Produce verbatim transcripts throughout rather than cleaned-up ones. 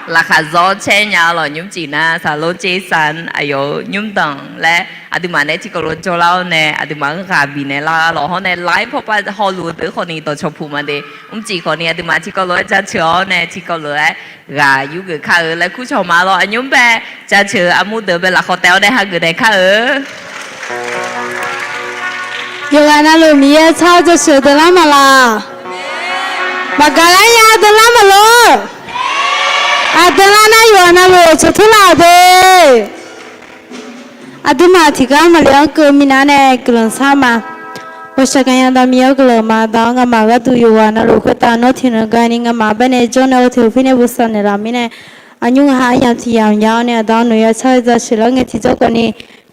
Laqkhaq zawr caer nya-awr lawq, nymr cif nar saqlor tser san aqyawf-euq nymr danq laer aqduimaf nae tiqkawv lof jawrlar-awr nae aqduimaf-anr ghaq bifnaeq lar-awr lawq, hawr nae live pawpav hawluf-eu deuq khawfni dawqcawq puq maqde, mrcif khawfni aqduimaf tiqkawv lof-aer jaceuq-awr nae tiqkawv lof-aer ghaq yurgeuf kar-eu laer kurcawq ma lawq. Aqnymr bae jaceuq armur deuq bae lafkhawf taef-awr nae hageuf daef kar-eu. Yawqghaq navluf Miqyaer tsawrhaq jaceuq deuq lar maqlaq? Maqgaq lar nya deuq lar maqlor? Aqdui lar nar yawqghaq navluf tsawq tur laf-awq de. Aqduimaf tiqgar maqle-anr keuv minav nae guiqlanq shar ma. Ghawqshaq gaqnya da Miqyaer-euq guiqlanq ma. Aqda-awr ngamaf gharduq yawqghaq navluf khoertav nawr tiqnan gani ngamaf baenae jawr nae-eu teq-eu fir nae bosav naeqlaf mirnae, aqnymr ngaq ha aryamq tiq yamq ya-awr nae aqda-awr nawq-eu ya tsawrhaq jaceuq lar ngae tiqjawr khawfni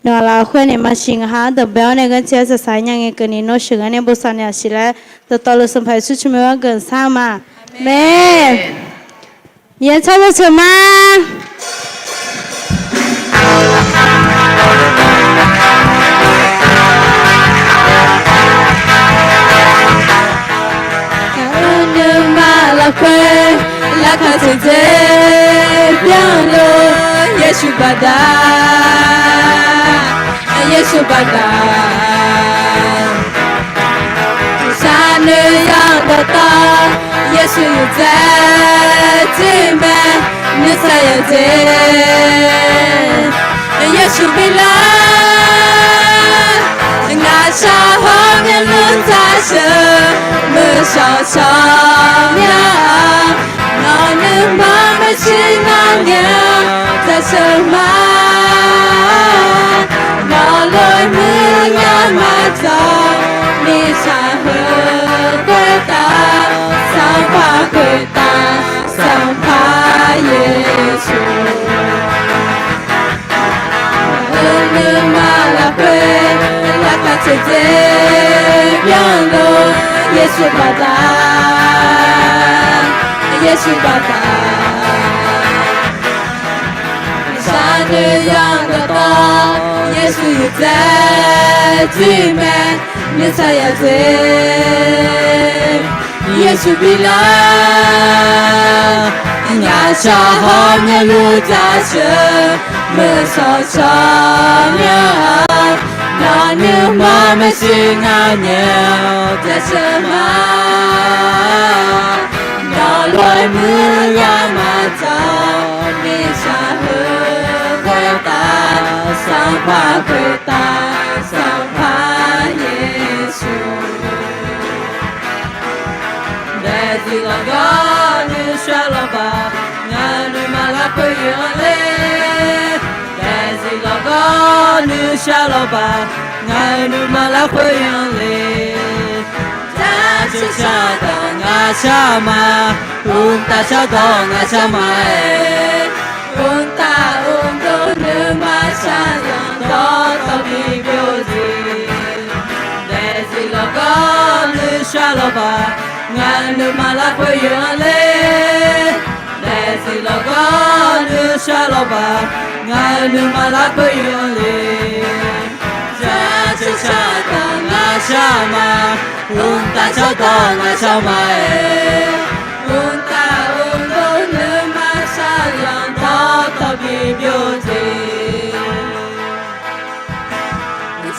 nawq-aq lafkhoer naeq maqsiq ngaq ha-anr deuq bae-awr nae ghanrcae-aer saqsaq-aer nya ngae keuvni nawr sheuqghae nae bosav nae aqsiq laer dawqtawvluf Sanqpaq Yeqsur tsawrmyanr-anr guiqlanq shar ma. Aqmeq. Miqyaer tsawrhaq jaceuq ma. Ngaq-euq nuima lafkhoer laqkhaq caevdzeq byanluf Yeqsur baqda, Yeqsur baqda. Sharnoeq zanq dawqtawv Yeqsur yawqdzaeq dzoer mae, nuisar yawqdzaeq Yeqsur bilar. Ngaqshaq hawr myanluf taqsheuq muiqshawq shawq mya-a, nawq nuima maershuir ngar ngaeq-awr taqsheuq ma. Nawq lof-aer muiq ya maqdzawq, mirtsaq heu khoertav, Sanqpaq khoertav, Sanqpaq Yeqsur. Ngaq-euq nuima lafkhoer laqkhaq caevdzeq byanluf Yeqsur baqda, Yeqsur baqda. Sharnoeq zanq dawqtawv Yeqsur yawqdzaeq dzoer mae, nuisar yawqdzaeq Yeqsur bilar. Ngaqshaq hawr myanluf taqsheuq muiqshawq shawq mya-a, nawq nuima maershuir ngar ngaeq-awr taqsheuq ma. Nawq lof-aer muiq ya maqdzawq, mirtsaq heu khoertav, Sanqpaq khoertav, Sanqpaq Yeqsur. Daefzir lawqgawr nuishar lawqbaq, ngaq-euq nuima lafkhoer yoeq-anr le. Daefzir lawqgawr nuishar lawqbaq, ngaq-euq nuima lafkhoer yoeq-anr le. Jaceuq shardawq ngaq shar ma, mqtav shardawq ngaq shar ma-aer. Mqtav mqdov nuima shaqzanq dawqtawv bi byov-eu jeq. Daefzir lawqgawr nuishar lawqbaq, ngaq-euq nuima lafkhoer yoeq-anr le. Daefzir lawqgawr nuishar lawqbaq, ngaq-euq nuima lafkhoer yoeq-anr le. Jaceuq shardawq ngaq shar ma, mqtav shardawq ngaq shar ma-aer. Mqtav mqdov nuima shaqzanq dawqtawv bi byov-eu jeq.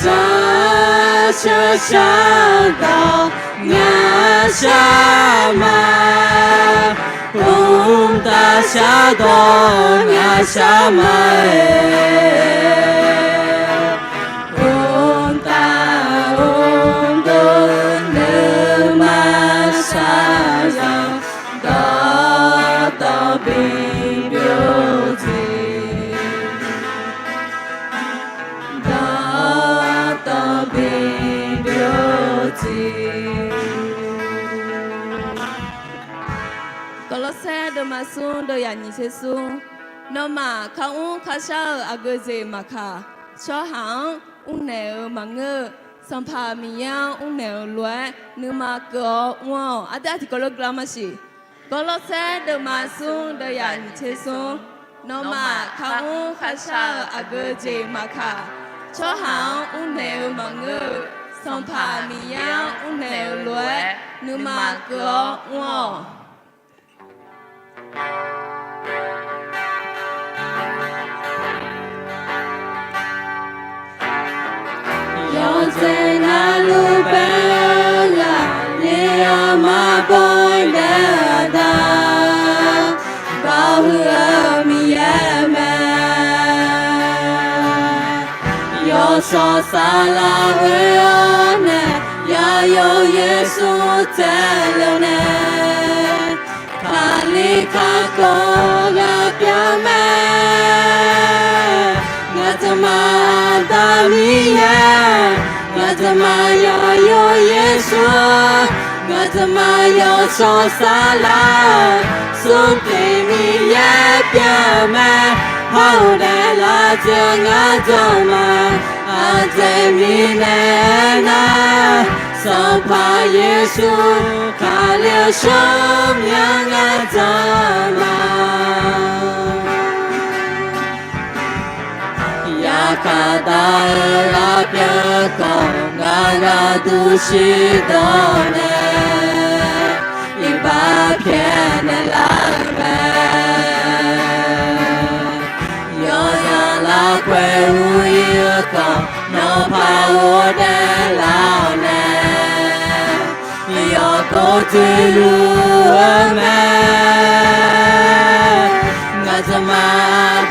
Jaceuq shardawq ngaq shar ma, mqtav shardawq ngaq shar ma-aer. Mqtav mqdov nuima shaqzanq dawqtawv bi byov-eu jeq. Dawqtawv bi byov-eu jeq. Gawrlawrsaer deuvma smr deuvyaq nyiq tser smr. Nawmaf kar mr kar shar-euq aqgeu jeq maqkaq, tsawrhaq-anr mrnaeq-eu maqngeur-eu, Sanqpaq Miqyaer-anr mrnaeq-euq lof-aer nuima keuv-awr mr-awq. Aqdui-aq tiqkawv lof guiqlanq maqsiq. Gawrlawrsaer deuvma smr deuvyaq nyiq tser smr. Nawmaf kar mr kar shar-euq aqgeu jeq maqkaq, tsawrhaq-anr mrnaeq-eu maqngeur-eu, Sanqpaq Miqyaer-anr mrnaeq-euq lof-aer nuima keuv-awr mr-awq. bawr-ir nae aqda, baoq huiq-eu Miqyaer mae. Yawshawr saflar ghoe-awr nae, Yaqyo Yeqsur taev le-awr nae, Kali kakhof ghaq pyeuf mae. Ngaq teumaf Aqda Miqyaer, ngaq teumaf Yaqyo Yeqsur, ngaq teumaf yawshawr saflar, smrtiq Miqyaer pyeuf mae. Hawr-eu dae lavjeq ngar dawq ma, aqjeq mirnae aernar, Sanqpaq Yeqsur Kali-euq shawrmyanr ngar dawq ma. Yaqkaq dav-eu ghaq pyeuf khawf, ngar gharduq shir dawq nae, iqbax pyaeqnaeq lar-eu mae. Yawzanq larkhoer ur-ir-eu khawf, nawr par ghofdaef lar-awq nae, yawkov toeqluf-eu mae. Ngaq teumaf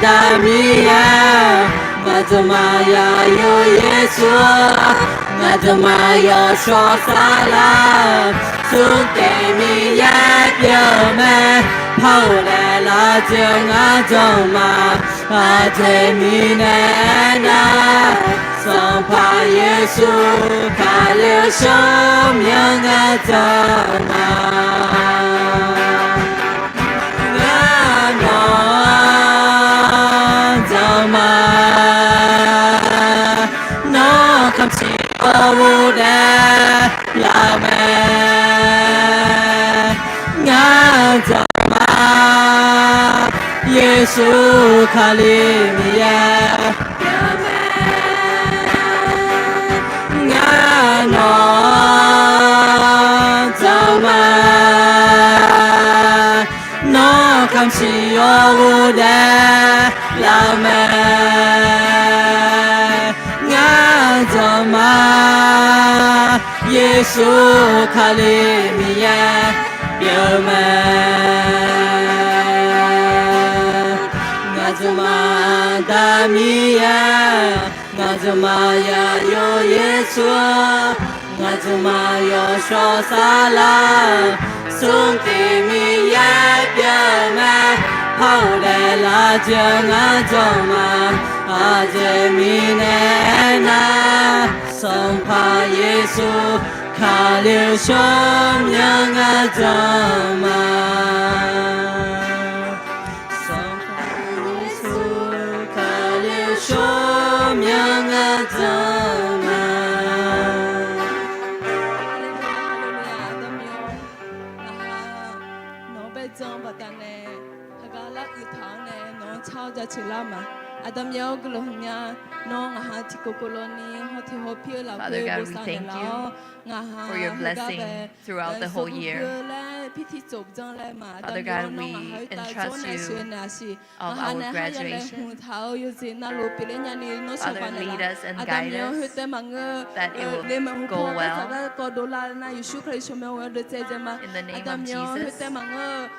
Aqda Miqyaer, ngaq teumaf Yaqyo Yeqsur, ngaq teumaf yawshawr saflar, smrtiq Miqyaer pyeuf mae. Par-eu dae lavjeq ngar dawq ma, aqjeq mirnae aernar, Sanqpaq Yeqsur Kali-euq shawrmyanr ngar dawq ma. Ngar nawq dawq ma, nawr kamqsiq-awr ghofdaef laf-eu mae. Ngar dawq ma, Yeqsur Kali Miqyaer. Ngar nawq dawq ma, nawr kamqsiq-awr ghofdaef laf-eu mae. Ngar dawq ma, Yeqsur Kali Miqyaer pyeuf-eu mae. Ngaq dawq ma, Aqda Miqyaer, ngaq dawq ma, Yaqyo Yeqsur, ngaq dawq ma, yawshawr saflar, smrtiq Miqyaer pyeuf-eu mae. Par-eu dae lavjeq ngar dawq ma, aqjeq mirnae aernar, Sanqpaq Yeqsur Kali-euq shawrmyanr ngar dawq ma. Sanqpaq Yeqsur Kali-euq shawrmyanr ngar dawq ma. Haleluya, haleluya, Aqda Miqyaer-or, ngaq ha nawq-anr bae jan baqdanae, heugar lar uiq taq-anr nae nawq-anr car-awr jaceuq lar ma. Aqda Miqyaer-or, guiqlanq huiqmya, nawr ngaq ha tiqkawv kawv lawni hawteq hawpir-eu lafkhoer bosav naeqlaf-awr, ngaq ha heugar bae smrgui-eu laer pirtiq tsof janr laer ma. Aqda Miqyaer-or, nawr ngaq ha oertav jawr nae sheuqnaeq-a siq. Ngaq ha nae ha yalaeq hmq taq-eu yawqjeq navluf pyeufler nyani nawr cawba naeqlaf. Aqda Miqyaer-or, khoertaev maqngeur-eu, lef maeqhu paw-anr tafgar kawv dovlar nar, Yeqsur Kali tsawrmyanr-anr dovtsaev dzae ma. Aqda Miqyaer-or, khoertaev maqngeur-eu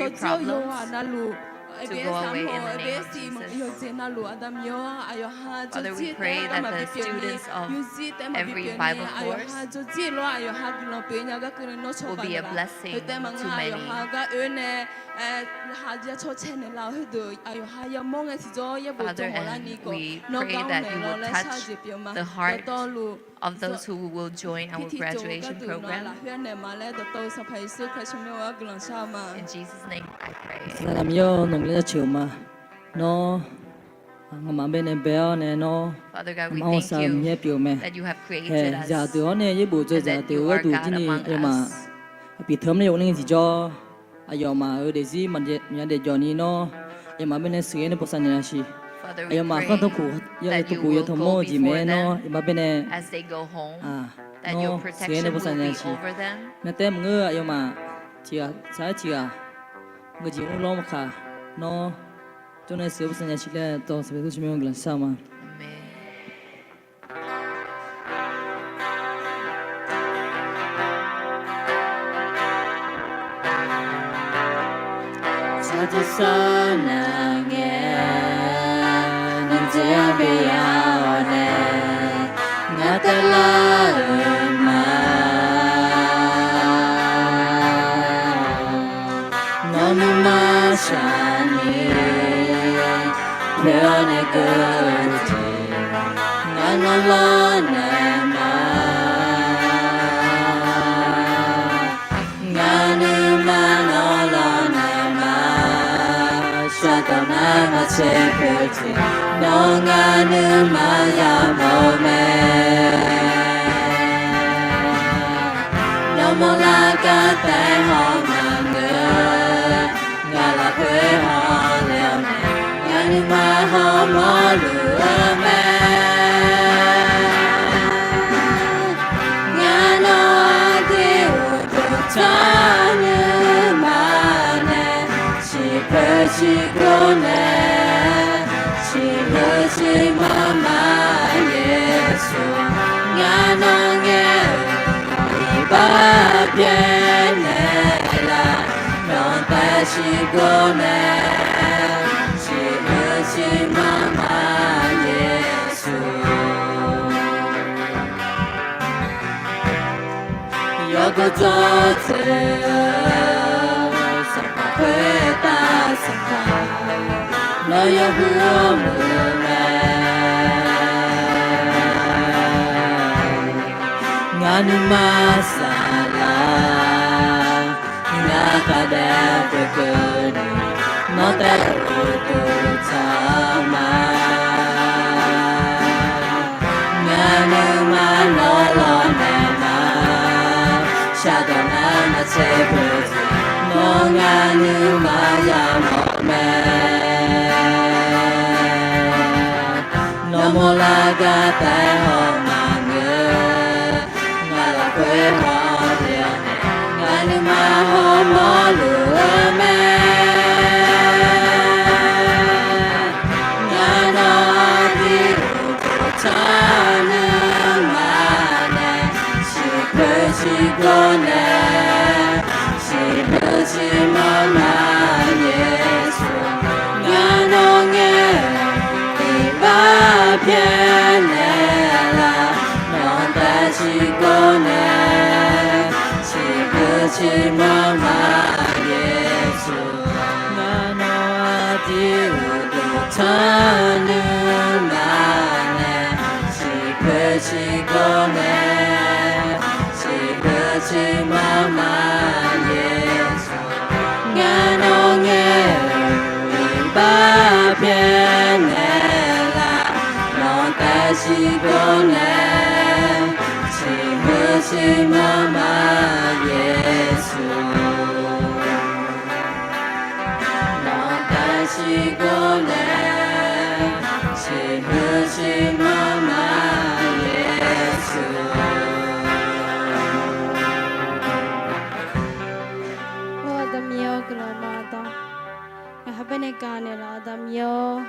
yawqjir-eu yawqghaq navluf, Aqbae saqmawf-eu Aqbae siq yawqjeq navluf, Aqda Miqyaer-or, aqyawf ha jawrjir taef-aer gar maqbi pyeufni, yawqjir taef-aer maqbi pyeufni, aqyawf ha jawrjir lor, aqyawf ha guiqlanq pyeuf nya gar keuvni nawr cawba naeqlaf. Khoertaev maqngeur aqyawf ha gar oe nae ha ya cawcae naeqlaf-eu heudeuq aqyawf ha yamawr ngae tiqjawr yaerbof jawr mawf larni khawf, nawr gar mr naeq lawr laer shar-eu jeq pyeuf-eu ma. Dawqtawvluf, pirtiq tsof gharduq nawq-anr lafkhoer naeq ma laer, dawqtawvluf Sanqpaq Yeqsur Kali tsawrmyanr-anr guiqlanq shar-eu ma. Aqda Miqyaer-or, nawq-anr laer jaceuq-eu ma. Nawr nga'maf baenae bae-awr nae nawr nga'maf-anr haw saq-eu Miqyaer pyeuf-eu mae. Hae, zaqdeuq-awr nae yaerbof dzawzaq deuq-eu gharduq jirni aqyawfmaf aqpiq teu-anr nae yawf nae ngae tiqjawr, aqyawfmaf-euq daefzir maqya daefjawf ni nawr aqyawfmaf baenae sheuqghae nae bosav naeqlaf siq. Aqyawfmaf khanr tanrpuq ya tanrpuq ya tanqmawr-eu jeq mae-aer nawr aqyawfmaf baenae nawr sheuqghae nae bosav naeqlaf siq. Ngar taef maqngeur-eu aqyawfmaf tiqghaq saq-aer tiqghaq ngeujeq mr lawr maqkaq, nawr jawr nae sheuqghae bosav naeqlaf siq laer dawq Sanqpaq Yeqsur tsawrmyanr-anr guiqlanq shar-eu ma. Aqduq sharnav ngae, nuidui-anr bya-awr nae, ngar taevlar-euq ma. Nawr nuima shaqni, poeq-awr nae keuv jeq, ngar nawr lawrnaeq ma. Ngar nuima nawr lawrnaeq ma. Shaqdawq nar maq tser poeq jeq, nawr ngar nuima yamawr mae. Nawmaf lar gar taef haw maqngeur, ngaq lafkhoer hawle-awr nae, ngar nuima hawmawr luf-eu mae. Ngar nawr aqdui uqduq tanqnymr ma nae, ciqpoeq ciqgor nae, ciqhuiq ciqmanq ma Yeqsur. Ngar nawr ngae-euq iqbax pyaeqnaeq laf, nawq-anr taef ciqgor nae, ciqhuiq ciqmanq ma Yeqsur. Yawgor dzawr dzaeq-eu, Sanqpaq khoertav Sanqpaq, nawr yawhuiq-anr muiq-eu mae. Ngar nuima saflar, ngar khavdaev pyeuf keuvni, nawr taef uqduq taq-eu ma. Ngar nuima nawr lawrnaeq ma. Shaqdawq nar maq tser poeq jeq, nawr ngar nuima yamawr mae. Nawmaf lar gar taef haw maqngeur, ngaq lafkhoer hawle-awr nae, ngar nuima hawmawr luf-eu mae. Ngar nawr aqdui uqduq tanqnymr ma nae, ciqpoeq ciqgor nae, ciqhuiq ciqmanq ma Yeqsur. Ngar nawr ngae-euq iqbax pyaeqnaeq laf, nawq-anr taef ciqgor nae, ciqhuiq ciqmanq ma Yeqsur. Ngar nawr aqdui uqduq tanqnymr ma nae, ciqpoeq ciqgor nae, ciqhuiq ciqmanq ma Yeqsur. Ngar nawr ngae-euq iqbax pyaeqnaeq laf, nawq-anr taef ciqgor nae, ciqhuiq ciqmanq ma Yeqsur. Nawq-anr taef ciqgor nae, ciqhuiq ciqmanq ma Yeqsur. Aqda Miqyaer-awr, guiqlanq ma Aqdawr, ngaq ha baenae gaq naeqlaf Aqda Miqyaer-awr.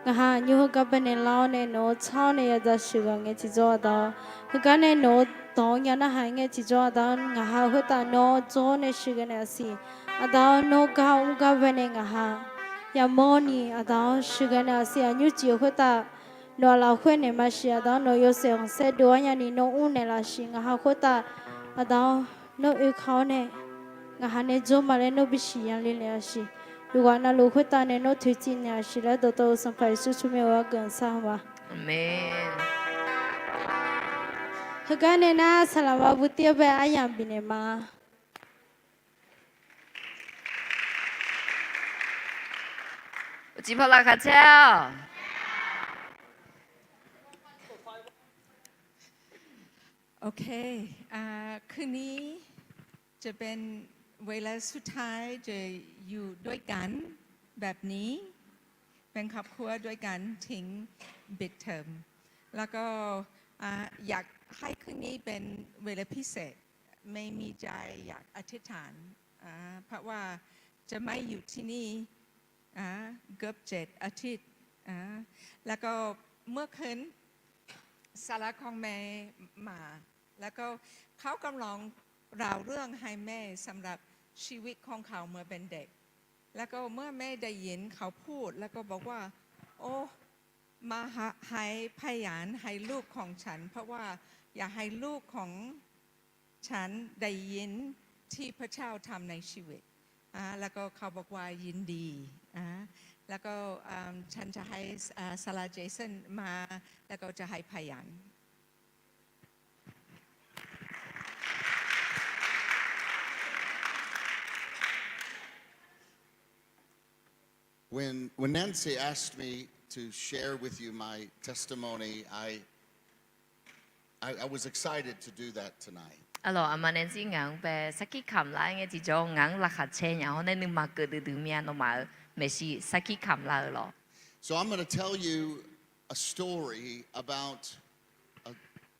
Ngaq ha aqnymr heugar baenae lar-awr nae nawq-eu tsar-awr nae yadzaq sheuqghaq ngae tiqjawr Aqdawr, heugar nae nawq-eu dawq-anr nya narhaq-aer ngae tiqjawr Aqdawr, ngaq ha khoertav nawr jawr-awr nae sheuqghae naeq-aq siq. Aqdawr, nawr gar mr gar baenae ngaq ha yamawrni Aqdawr sheuqghae naeq-aq siq. Aqnymr jeq-eu khoertav nawq-aq lafkhoer naeq ma siq. Aqdawr, nawq-eu yawshaef khanqsaer dov-aer nyani nawr mr naeqlaf siq. Ngaq ha khoertav Aqdawr, nawr oeka-awr nae ngaq ha nae jawr ma laer nawr bisiq yanle naeq-aq siq. Yawqghaq navluf khoertav nae nawr toeqciv naeq-aq siq laer dawqtawvluf Sanqpaq Yeqsur tsawrmyanr-eu gar guiqlanq shar-eu ma. Aqmeq. Heugar nae nar saqlaq ma bu tir-awr bae aryamq bifnaeq ma. Uqcif paq laqkhaq caer-awq.โอเค อ่า คืนนี้จะเป็นเวลาสุดท้ายจะอยู่ด้วยกันแบบนี้ เป็นครอบครัวด้วยกันถึงปิดเทอม แล้วก็ อ่า อยากให้คืนนี้เป็นเวลาพิเศษ ไม่มีใจอยากอธิษฐาน อ่า เพราะว่าจะไม่อยู่ที่นี่ อ่า เกือบเจ็ดอาทิตย์ อ่า แล้วก็เมื่อคืน ซาร่าของแม่มา แล้วก็เขากำลังเล่าเรื่องให้แม่สำหรับชีวิตของเขาเมื่อเป็นเด็ก แล้วก็เมื่อแม่ได้ยินเขาพูด แล้วก็บอกว่า โอ้ มาหา- ให้พยานให้ลูกของฉัน เพราะว่าอยากให้ลูกของฉันได้ยินที่พระเจ้าทำในชีวิต อ่า แล้วก็เขาบอกว่ายินดี อ่า แล้วก็ อ่า ฉันจะให้ อ่า ซาร่า เจสันมา แล้วก็จะให้พยาน When, when Nancy asked me to share with you my testimony, I, I, I was excited to do that tonight. Arlawq, aqma Nancy ngaq-anr bae sarkir kamq lar ngae tiqjawr, ngaq-anr laqkhaq cae nya-awr nae nuima keuv duidui mir-a, nawmaf-euq maeqshi sarkir kamq lar-eu lawr. So I'm gonna tell you a story about a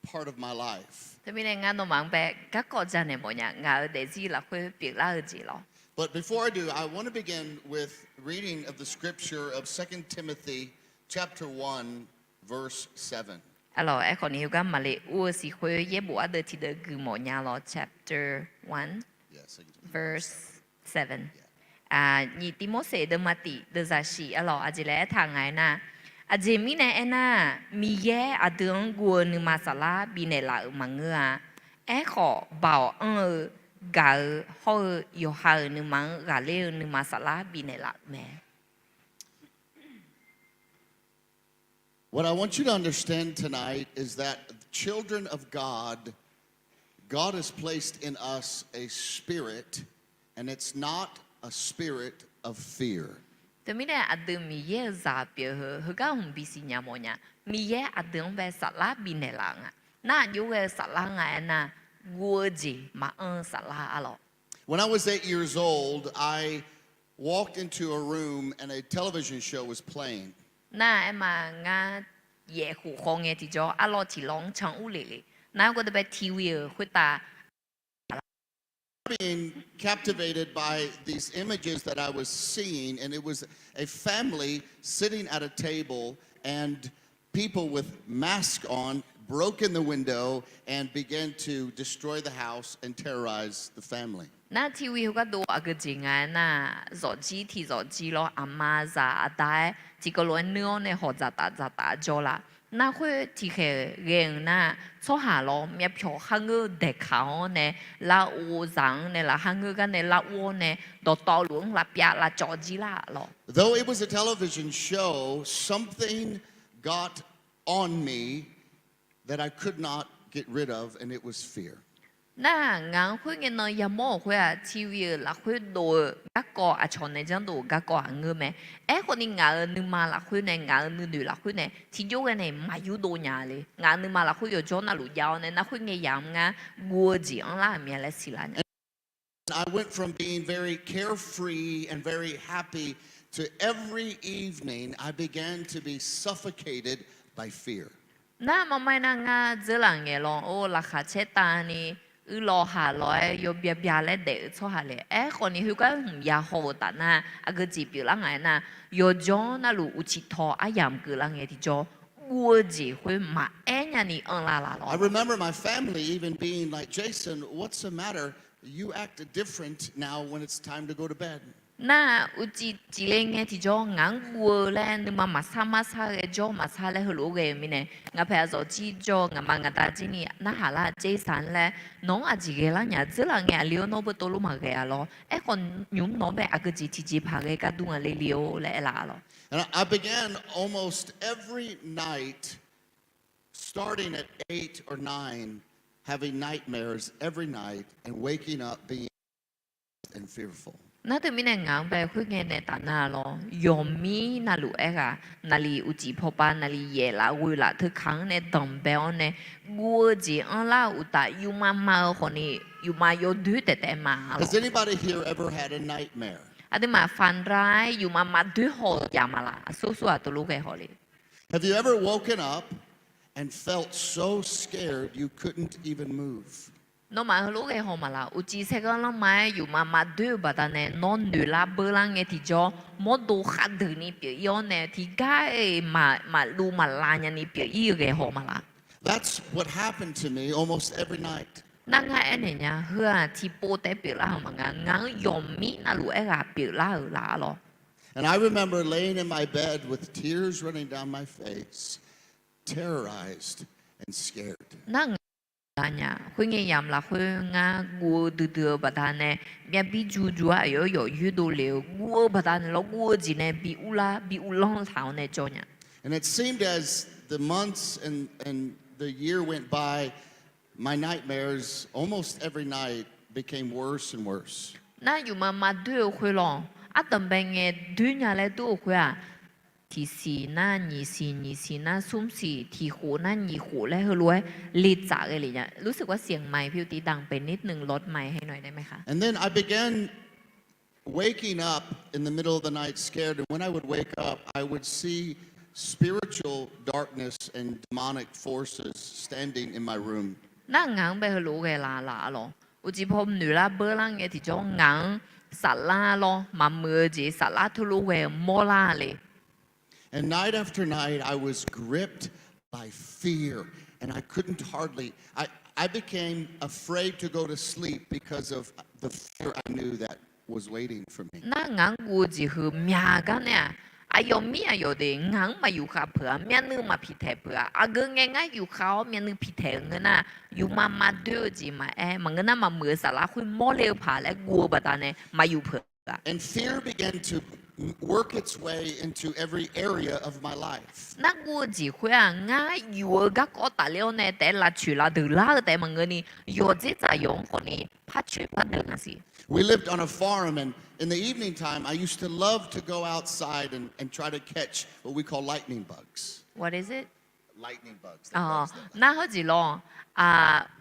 part of my life. Teumirnae ngar nawmaf-anr bae garkawv janaeq mawfnya, ngaq-euq daefzir lafkhoer pyeuflar-eu jeq lawr. But before I do, I want to begin with reading of the scripture of Second Timothy chapter one, verse seven. Arlawq, aerkhawf ni heugar maqle ur-eu siq khoer yaerbof ardeuv tiqdeuv guiq mawfnya lawr, chapter one, verse seven. Nyiq Tivmorseq deuvma tiq deuvzaq shiq. Arlawq, aqjeq laer aertaq nga aernar, aqjeq mirnae aernar, Miqyaer aqdui-anr guv-eu nuima saflar bifnaeq laf-euq maqngeur-a. Aerkhawf, baoq anr-eu, gaq-eu hawr-eu yawqha-euq nuima-anr ghaqler-eu nuima saflar bifnaeq laf-euq mae. What I want you to understand tonight is that children of God, God has placed in us a spirit, and it's not a spirit of fear. Teumirnae aqdui Miqyaer-euq zaq pyeuf heu heugar hmq bisiq nya mawfnya. Miqyaer aqdui-anr bae saflar bifnaeq laf-eu nga. Nar aqjox ghae-eu saflar nga aernar, guv-eu jeq maqanr-eu saflar arlawq. When I was eight years old, I walked into a room and a television show was playing. Nar aerma ngar yaef khof khawf ngae tiqjawr arlawr tiq lawr-anr can ur lef le. Nar gawr deuq bae TV-euq khoertav being captivated by these images that I was seeing, and it was a family sitting at a table, and people with masks on broke in the window and began to destroy the house and terrorize the family. Nar TV heugar dov aqgeu jeq nga aernar, zawqjir tiq zawqjir lawr aqma zaq aqda-aer tiqkawv lof-aer nuir-awr nae hawq dzaqtaf dzaqtaf jawr laf. Nar khoer tiqkhaeq ghae-euq nar, tsawrhaq lawr myavpyawq kharngeur-eu daeqkaq-awr nae, lavov zaq-anr nae laqkhaq ngeur gar nae lavov-awr nae, dawqtawvluf-anr lavpyav lavcawv jir lar lawq. Though it was a television show, something got on me that I could not get rid of, and it was fear. Nar ngaq-anr khoerngae nan yamawr-euq khoer-aq, TV-euq lafkhoer dov-eu garkawv aqcawq nae janrdov-euq garkawv-aq ngeur mae. Aerkhawf ni ngaq-euq nuima lafkhoer nae, ngaq-euq nuinoeq lafkhoer nae tiqjox ghae nae maqyur dov nya le. Ngaq-euq nuima lafkhoer yawqjawr navluf jav-awr nae, nar khoerngae yamq ngar guv-eu jeq anrlar-euq mya laer siqlar nya. I went from being very carefree and very happy to every evening I began to be suffocated by fear. Nar maqmae nar ngar dzeurlaf ngaeq lawr-or, laqkhaq caer tavni, uirlawq haq lawq-aer yawbya bya laer daef-eu tsawrhaq le. Aerkhawf ni heugar hmq ya haw-eu taf nar, aqgeu jeq pyeuflar nga aernar, yawqjawr navluf uqcif taw aryamq keuvlar ngae tiqjawr, guv-eu jeq khoer maqaer nyani anrlar laf lawr. I remember my family even being like, Jason, what's the matter? You act different now when it's time to go to bed. Nar uqcif cifle ngae tiqjawr ngaq-anr guv-eu laer nuima maqsar marsar ghae jawr maqsar laer heulof-aer ghae-eu mirnae, ngaq paeq aqzawq jir jawr ngaqma ngaqda jir ni narhaq lar-eu Jason laer, nawq-anr aqjeq ghae lar nya dzeurlaf ngae aqli-awr nawr beutovlof maqghae-a lawr. Aerkhawf nymq-mr nawq-anr bae aqgeu jeq tiqjeq paq ghae gar dur nga le li-or laer aerlaf lawr. And I began almost every night, starting at eight or nine, having nightmares every night and waking up being and fearful. Nar teumirnae ngaq-anr bae khoerngae nae taf nar lawr, yawqmir navluf-aer ghaq naqli uqcif pawpav naqli yaef laf ghoe laf teukaq-anr nae danqbae-awr nae, guv-eu jeq anrlar-eu uqtaf yufma ma-eu khawfni, yufma yawdoer taef taef ma lawr. Has anybody here ever had a nightmare? Aqduimaf faqnra-aer yufma maqdoer haw-eu jav ma laf? Aqsur sur-aq tov lof ghae haw le. Have you ever woken up and felt so scared you couldn't even move? Nawmaf heulof ghae haw ma laf? Uqcif saerghanr lanrma-aer yufma maqdoer-eu baqdanae nawr noeqlar beular ngae tiqjawr, mawrdo khar deuq ni pyeuf-ir-awr nae tiqgar-iq maq- maqluv maqlav nyani pyeuf-ir-eu ghae haw ma laf? That's what happened to me almost every night. Nar ngar aernaeq nya, heu-aq tiqpov taef pyeuflar-euq maqngeur, ngaq-anr yawqmir navluf aerghaq pyeuflar-euq laf-a lawr. And I remember laying in my bed with tears running down my face, terrorized and scared. Nar ngaq-anr nya, khoerngae yamq lafkhoer ngar guv-eu duidui-eu baqdanae, myavbir jur jur-aer aqyawf yawf yoerdov le-eu guv-eu baqdanae lawr guv-eu jeq nae bi urlar bi uvlanr taq-awr nae jawr nya. And it seemed as the months and, and the year went by, my nightmares almost every night became worse and worse. Nar yufma ma doer-eu khoer lawr, ardanqbae ngae doer nya laer dur-eu khoer-aq, tiqsiq nar nyiqsiq, nyiqsiq nar smrsiq, tiqkhof nar nyiqkhof laer heulof-aer letsaf ghae le nya. รู้สึกว่าเสียงไมค์พี่อุติดังไปนิดนึง ลดไมค์ให้หน่อยได้ไหมคะ And then I began waking up in the middle of the night scared, and when I would wake up, I would see spiritual darkness and demonic forces standing in my room. Nar ngaq-anr bae heulof ghae laf laf-a lawr, uqcif paw noeq lar beur lar ngae tiqjawr ngaq-anr saflar lawr, maqmuiq-eu jeq saflar teulof ghae-eu mawrlar le. And night after night, I was gripped by fear, and I couldn't hardly, I, I became afraid to go to sleep because of the fear I knew that was waiting for me. Nar ngaq-anr guv-eu jeq heu myaq gar nae-aq, aqyawf mir aqyawf de ngaq-anr maqyuf khav peuq-a, myavnuiv maqpiqtaeq peuq-a. Aqgeu ngae ngar yuf khav-awr myavnuiv piqtaeq-eu ngeur nar, yufma ma doer-eu jeq maqaer, maqngeur nar maqmuiq-eu saflar khoer mawrle-eu paq laer guv-eu baqdanae maqyuf peuq-a. And fear began to work its way into every area of my life. Nar guv-eu jeq khoer-aq, ngar yuf-eu garkawv tafler-awr nae taef-aer lavcoeq lavdeuq lar-eu taef maqngeurni, yawqdzer tsaf yawq-anr khawfni parcoer pardeuq nar siq. We lived on a farm, and in the evening time, I used to love to go outside and, and try to catch what we call lightning bugs. What is it? Lightning bugs, the bugs that, nar heujeq lawr,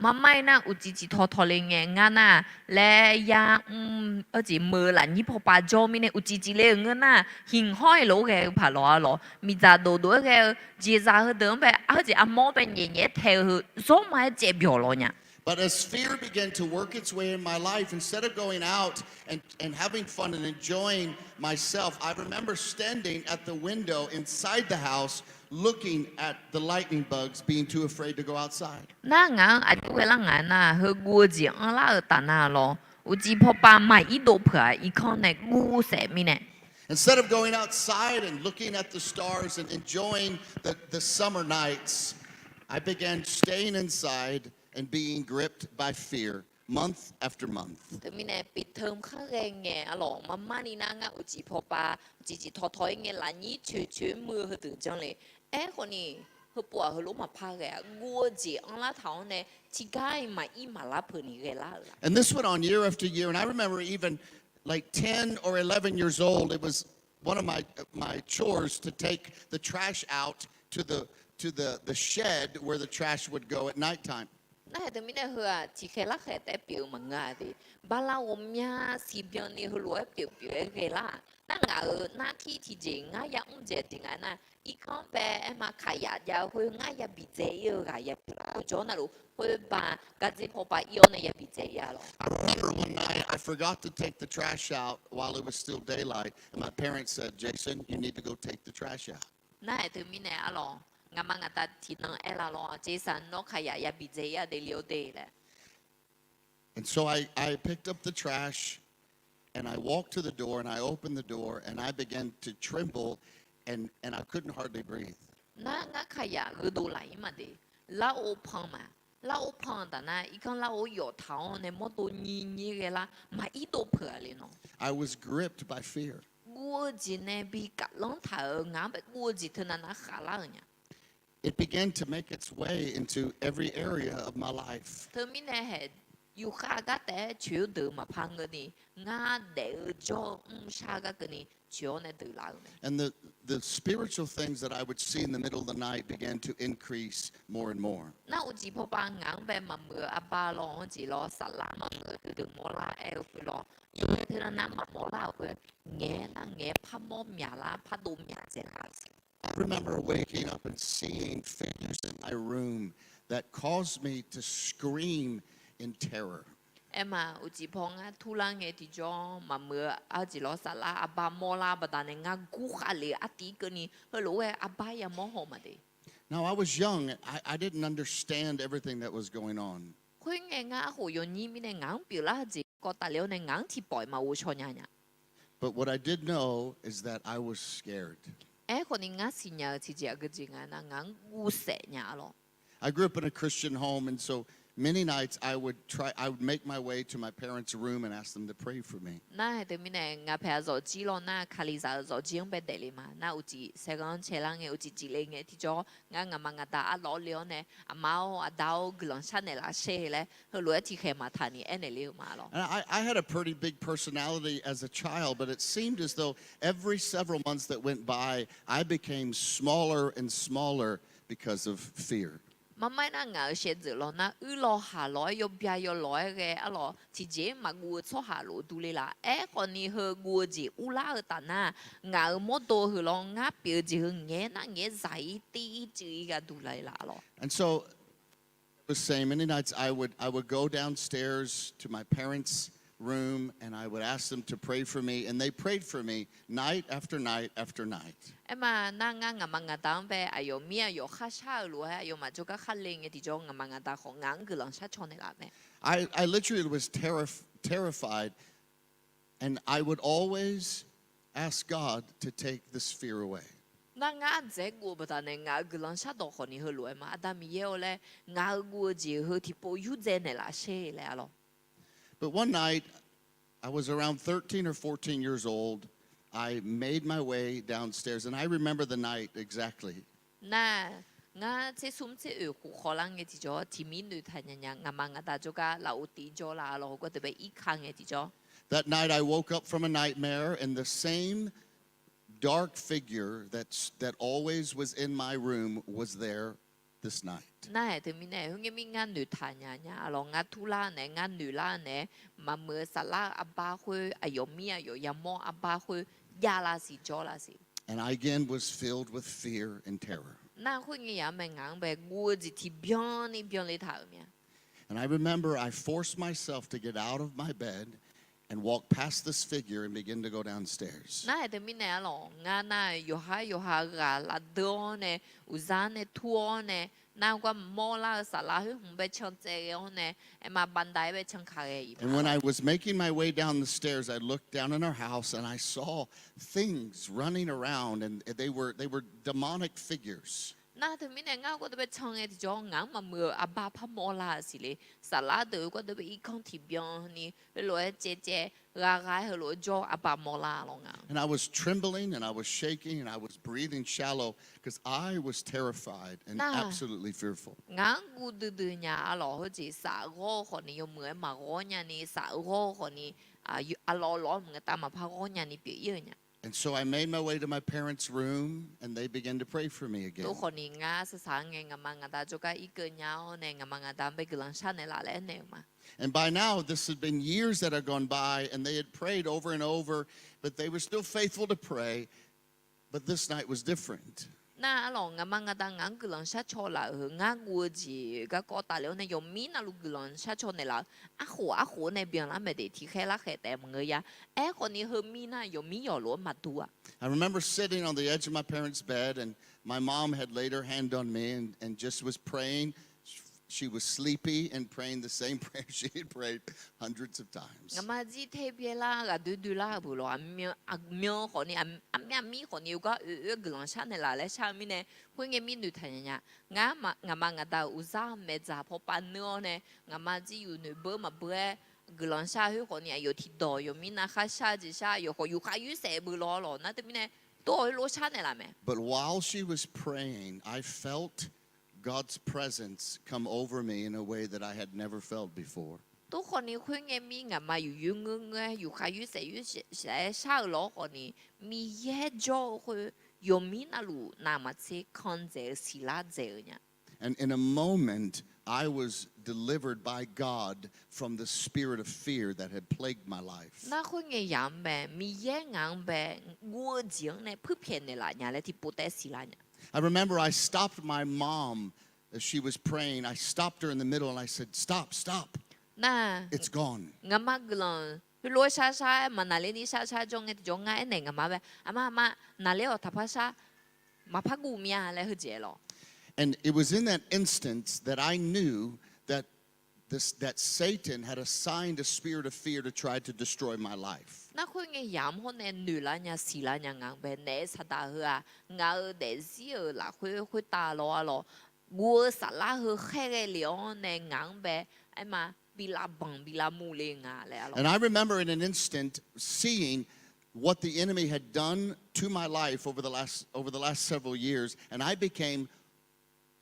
maqmair nar uqcif cif tawtawle ngae ngar nar, laer yar mr-eu jeq meuq-eu lafnyir pawpav jawr mirnae uqcif cifle-euq ngeur nar, hinq hawr-aer lof-aer ghae-eu paq lawq-a lawq, miqdzaq dofdov-aer ghae-eu jeqzaq heudeuq-anr bae heujeq armawr-anr bae nyaef nyaef-aer tae-eu heu zawr ma-aer caev byawq lawq nya. But as fear began to work its way in my life, instead of going out and, and having fun and enjoying myself, I remember standing at the window inside the house looking at the lightning bugs, being too afraid to go outside. Nar ngaq-anr aqjox ghae lar ngaq nar, heu guv-eu jeq anrlar-euq taf nar lawr, uqcif pawpav maqir dov peuq-aq, irkanr nae guv saef mirnae. Instead of going outside and looking at the stars and enjoying the, the summer nights, I began staying inside and being gripped by fear month after month. Teumirnae piqteu khar ghae ngae-a lawq, maqmav ni nar ngar uqcif pawpav uqcif cif tawtaw-ir ngae lafnyir coeq coeq-aer muiq-eu heudeuq janr le. Aerkhawfni, heupov-aq heulof maqpar ghae-a, guv-eu jeq anrlar taq-awr nae tiqgar-iq maqir maqlar peuq ni ghaelar-euq la. And this went on year after year, and I remember even, like, ten or eleven years old, it was one of my, my chores to take the trash out to the, to the, the shed where the trash would go at nighttime. Nar haeq teumirnae heu-aq tiqkhaeq larkhaeq taef-aer pyeuf-eu maqngeur-a de. Bala ghawqmya siqbyan ni heulof-aer pyeuf pyeuf-aer ghaelar. Nar ngaq-euq narkir tiqjeq ngar yamr dzaeq tiq nga nar, irkanr bae aerma kaqyaf jav-eu khoer ngar yabi dzae-ir-eu ghaq yabi lar-eu jawr navluf khoer ba gardzer pawpav ir-awr nae yabi dzae-ir-a lawq. I remember one night I forgot to take the trash out while it was still daylight, and my parents said, Jason, you need to go take the trash out. Nar haeq teumirnae arlawq, ngaqma ngaqda tiqnan aerlar lawr, Jason, nawr kaqyaf yabi dzae-ir-a de le-awr de laer. And so I, I picked up the trash and I walked to the door and I opened the door and I began to tremble and, and I couldn't hardly breathe. Nar ngar kaqyaf gheudov laf-ir ma de. Larov pan ma. Larov pan taf nar, irkanr larov yawf taq-awr nae mawrdo nyiq nyiq ghae lar, maqir dov peuq-a le nawr. I was gripped by fear. Guv-eu jeq nae bi kaflanr taq-euq ngaq-anr bae guv-eu jeq teunav nar khaqlar-euq nya. It began to make its way into every area of my life. Teumirnae haeq, yufkhav gar taef-aer coeq-eu deuq maqpar ngeurni, ngar daef-eu jawr-eu mrshar gar keuvni coeq-awr nae deuq laf-eu mae. And the, the spiritual things that I would see in the middle of the night began to increase more and more. Nar uqcif pawpav ngaq-anr bae maqmuiq-eu arbar lawr-anr jeq lawr, saflar maqmuiq-eu duidui mawrlar aer-eu khoer lawr, yawqha teunav nar maqmawr lar-euq khoer, ngaeq-aer nar ngaeq-aer parmawr myaqlar pardov myaq dzaeqlar-euq siq. I remember waking up and seeing figures in my room that caused me to scream in terror. Aerma uqcif paw ngar turlar ngae tiqjawr maqmuiq-eu arjeq lawr saflar arbar mawrlar baqdanae ngar gurkhav le-eu artiv keuvni heulof-aer arbar yamawr haw ma de. Now, I was young. I, I didn't understand everything that was going on. Khoerngae ngar arkhof yawnyir mirnae ngaq-anr pyeuflar-eu jeq kawv tafler-awr nae ngaq-anr tiqpawf-iq maqghov shaw nya nya. But what I did know is that I was scared. Aerkhawf ni ngar siqnya-eu tiqjeq aqgeujeq nga nar, ngaq-anr guvsaef nya-a lawr. I grew up in a Christian home, and so many nights I would try, I would make my way to my parents' room and ask them to pray for me. Nar haeq teumirnae ngaq paeq-a zawqjir lawr nar, Kalizaq-eu zawqjir-anr bae daefle ma. Nar uqcif saerghanr caelar ngae, uqcif cifle ngae tiqjawr, ngar ngaqma ngaqda arlawr le-awr nae, aqma-or aqda-or guiqlanq sharnaeq laf sher laer heulof-aer tiqkhaeq maqtaq ni aernaeq le-eu ma lawr. And I, I had a pretty big personality as a child, but it seemed as though every several months that went by, I became smaller and smaller because of fear. Marmaer nar ngaq-euq shaevdzeuf lawq nar, uirlawq haq lawq-aer yawbya yawlawq-aer ghae arlawq, tiqjeq-aer maqguv-eu tsawrhaq lof durle laf. Aerkhawf ni heu guv-eu jeq urlar-eu taf nar, ngaq-euq mawrdo heu lawr ngar pyeuf-eu jeq heu ngaeq-aer nar ngaeq-aer zaq-ir tir-ir cuiv-ir gharduq le laf lawq. And so, I was saying, many nights I would, I would go downstairs to my parents' room and I would ask them to pray for me, and they prayed for me night after night after night. Aerma nar ngar ngaqma ngaqda-anr bae aqyawf mir aqyawf kharshar-euq lof-aer aqyawfmaf jawrgar khar le ngae tiqjawr, ngaqma ngaqda khawf ngaq-anr guiqlanq shar caw naeqlaf mae. I, I literally was terri-, terrified, and I would always ask God to take this fear away. Nar ngar dzaeq guv-eu baqdanae ngaq-euq guiqlanq shardawq khawf ni heulof-aer ma, Aqda Miqyaer-or laer, ngaq-euq guv-eu jeq heu tiqpov yurdzae naeqlaf sher laer-a lawr. But one night, I was around thirteen or fourteen years old. I made my way downstairs, and I remember the night exactly. Nar, ngar tser smr tser oeq khof khawvlar ngae tiqjawr, tiqmir noeqtaq nya nya ngaqma ngaqda jawrgar lafov tiv jawr laf lawq, heugar deuq bae irka ngae tiqjawr. That night I woke up from a nightmare, and the same dark figure that's, that always was in my room was there this night. Nar haeq teumirnae, khoerngae mir ngar noeqtaq nya nya-a lawq, ngar turlar naeq-aer, ngar noeqlar naeq-aer, maqmuiq-eu saflar-eu arbar khoer, aqyawf mir aqyawf yamawr arbar khoer javlar siq jawrlar siq. And I again was filled with fear and terror. Nar khoerngae yamq mae ngaq-anr bae guv-eu jeq tiqbyan ni byanle taq-euq mya. And I remember I forced myself to get out of my bed and walk past this figure and begin to go downstairs. Nar haeq teumirnae-a lawq, ngar nar yawqhar yawqha ghaq lavdeur-awr nae, uqzar nae tur-awr nae, nar gar maqmawr lar-eu saflar khoer hmq bae can tsaev ghae-awr nae, aerma baqda-aer bae can ka ghae-iq. And when I was making my way down the stairs, I looked down in our house and I saw things running around and they were, they were demonic figures. Nar teumirnae ngar gar deuq bae can ngae tiqjawr ngaq-anr maqmuiq-eu arbar par mawrlar-eu siqle, saflar deuq gar deuq bae irkanr tiqbyan ni heulof-aer caev caev gha gha-aer heulof-aer jawr arbar mawrlar lawq nga. And I was trembling and I was shaking and I was breathing shallow 'cause I was terrified and absolutely fearful. Ngaq-anr guv duidui nya-a lawq, heujeq saf ghawr-eu khawf ni yawmuiq-aer maqghawr nya ni, saf ghawr-eu khawf ni, aqlawq lawq-awr maqngeur tav maqpar ghawr nya ni pyeuf-ir-eu nya. And so I made my way to my parents' room and they began to pray for me again. Tov khawf ni ngar saqsaq-anr ngae ngaqma ngaqda jawrgar irkeuv nya-awr nae ngaqma ngaqda-anr bae guiqlanq shar naeqlaf laer aernaeq-eu ma. And by now, this had been years that had gone by, and they had prayed over and over, but they were still faithful to pray. But this night was different. Nar-a lawq, ngaqma ngaqda ngaq-anr guiqlanq shar caw laf-euq heu ngar guv-eu jeq garkawv tafler-awr nae yawqmir navluf guiqlanq shar caw naeqlaf-eu arkhof arkhof nae byanlar mae de, tiqkhaer larkhaeq taef maqngeur ya. Aerkhawf ni heumir nar yawqmir yawqlof-aer maqdur-a. I remember sitting on the edge of my parents' bed, and my mom had laid her hand on me and, and just was praying. She was sleepy and praying the same prayer she had prayed hundreds of times. Ngaqma jir ter byaerlar ghaqdui duilar-eu beuq lawq, aqmyan khawf ni, aqmyan aqmir khawf ni gar oe oe guiqlanq shar naeqlaf laer shar-eu mirnae, khoerngae mir noeqtaq nya nya. Ngar ngaqma ngaqda-euq uqzar maeqdzaq pawpav neur-awr nae, ngaqma jir yuf noeq beur maqbeur-aer guiqlanq shar khoer khawf ni aqyawf tiqdawq yawqmir nav kharshar jeq shar, aqyawf khawf yufkhav yoersaef beuq lawq lawq nar teumirnae, tov-awq heulof shar naeqlaf mae. But while she was praying, I felt God's presence come over me in a way that I had never felt before. Tov khawf ni khoerngae mir ngaqma yuf yoer ngeur ngeur-aer yufkhav yoersaef yoersaef-aer shar-euq lawq khawf ni, Miqyaer jawr-eu khoer yawqmir navluf navmaqtser kan dzaeq-eu siqlar dzaeq-eu nya. And in a moment, I was delivered by God from the spirit of fear that had plagued my life. Nar khoerngae yamq-anr bae Miqyaer ngaq-anr bae guv-eu jeq-anr nae puirpyaeq naeqlaf nya laer tiqpov taef-aer siqlar nya. I remember I stopped my mom as she was praying. I stopped her in the middle and I said, Stop, stop. It's gone. Ngaqma guiqlanq heulof-aer shar shar-aer maqnaqler ni shar shar jawr ngae tiqjawr ngar aernaeq ngaqma bae, Aqma aqma, naqler-awq, taqpar shar, maqpar guv mya laer heujeq-aer lawq. And it was in that instance that I knew that the this, that Satan had assigned a spirit of fear to try to destroy my life. Nar khoerngae yamq hawr nae noeqlar nya siqlar nya ngaq-anr bae naef saqdaq heu-aq ngaq-euq daefzir-euq lafkhoer khoertav lawr arlawq, guv-eu saflar heu khaerghae lef-awr nae ngaq-anr bae aerma bi lavbanq bi lavmuv le nga laer arlawq. And I remember in an instant seeing what the enemy had done to my life over the last, over the last several years, and I became